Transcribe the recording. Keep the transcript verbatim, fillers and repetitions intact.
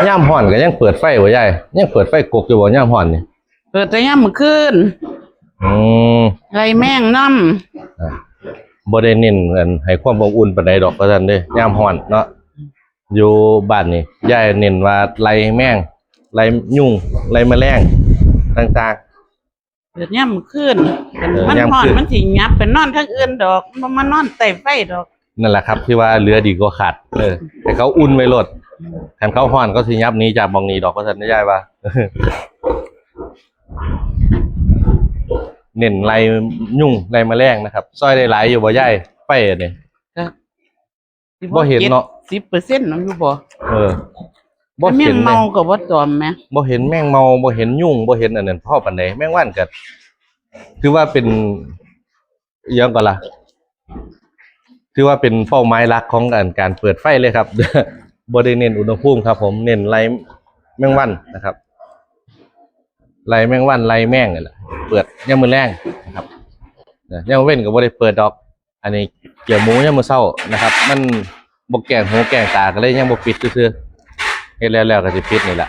ยามฮ้อนก็ยังเปิดไฟบ่ยาย ยังเปิดไฟกกอยู่บ่ยามฮ้อนนี่ เปิดแต่ยามมื้อคืน อืม ไล่แมงนำ อ่ะบ่ได้เน้นอันให้ความอบอุ่นปานใดดอกว่าซั่นเด้ ยามฮ้อนเนาะ อยู่บ้านนี่ยายเน้นว่าไล่แมง ไล่ยุง ไล่แมลงต่าง เปิดยามมื้อคืน เออ มัน ยาม ฮ้อน คืน มันสิหยับไปนอนทางอื่นดอก บ่มานอนใต้ไฟดอก ๆ นั่นแหละครับ ที่ว่าเหลือดีกว่าขาด เออ ให้เขาอุ่นไว้โลด คันเขาฮ้อนเขาสิหยับหนีจากหม่องนี้ดอกว่าซั่นนะยายว่า เน้นไล่ยุงไล่แมลงนะครับ ซอยได้หลายอยู่บ่ยาย ไฟอันนี้ ก็ บ่เห็นเนาะ สิบเปอร์เซ็นต์ นั่นอยู่บ่ เออ บ่ แม เห็น ง เลย เมาก็บ่ตอมแหม บ่เห็นแมงเมา บ่เห็นยุง บ่เห็นอันนั้นพอปานใด แมงวันก็ถือว่าเป็น อิหยังก่อนล่ะ ถือว่าเป็นเป้าหมายหลักของการ การเปิดไฟเลยครับ บ่ได้เน้นอุณหภูมิครับ ผม เน้นไล่แมงวันนะครับ ไล่แมงวัน ไล่แมงนี่แหละ เปิดยามมื้อแลงนะครับ นะ ยามเว้นก็บ่ได้เปิดดอก อันนี้เกี่ยวหมูยามมื้อเช้านะครับ มันบ่แกล้งหูแกล้งตา ก็เลยยังบ่ปิดซื่อๆ เฮ็ดแล้วๆ ก็สิปิดนี่แหละ